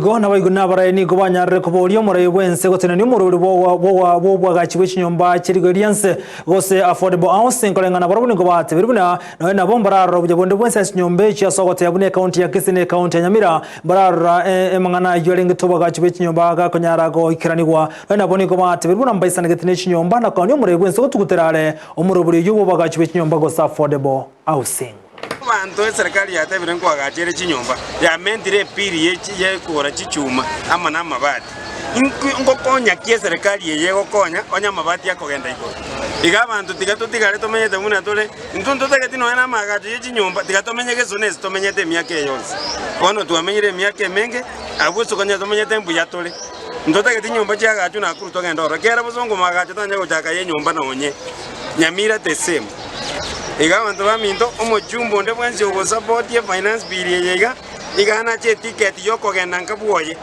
Boigo nabaigwa na abarai nigo banyarire koboria omorai bw'ense gotenenia omorweri bw'obwagachi bwe chinyomba chie rigori ri'ense, gose affordable housing, koreng'ana barabwo nigo batebirie buna nonya nabo mbararora obuya bonde bwensi ase chinyomba echi ase ogoteba buna ekaunti ya Kisii na ekaunti ya Nyamira mbararora amang'ana ayio arengete obwagachi bwe chinyomba gakonyara goikeranigwa. Nonya nabo nigo batebirie buna mbaisanegete ne chinyomba na koania omorai bw'ense gotugutera are omorobori oyio bw'obwagachi bwe chinyomba gose affordable housing. Abanto eserekari yatebire nkoagacha ere chinyomba, yamentire epiri ye kogora chichuma amo namabati. Ngokonya ki eserekari eye egokonya onye amabati akogenda igoro? Iga abanto tiga totigare tomenyete buna tore, intwe ntotageti nonya namaagacho ye chinyomba, tiga tomenye geso nese tomenyete emiaka eye yonsi. Bono twamenyire emiaka emenge, abwo ase konya tomenyete mbuya tore. Ntotageti nyomba chiagachwe Nakuru togende ororo, kera bosongo maagacho tanya gochaka ye nyomba nonye Nyamira the same. Iga abanto baminto, omochumba onde bwensi ogosapotia efinance bill eye iga, iga anache eticket yokogenda nka bwoye.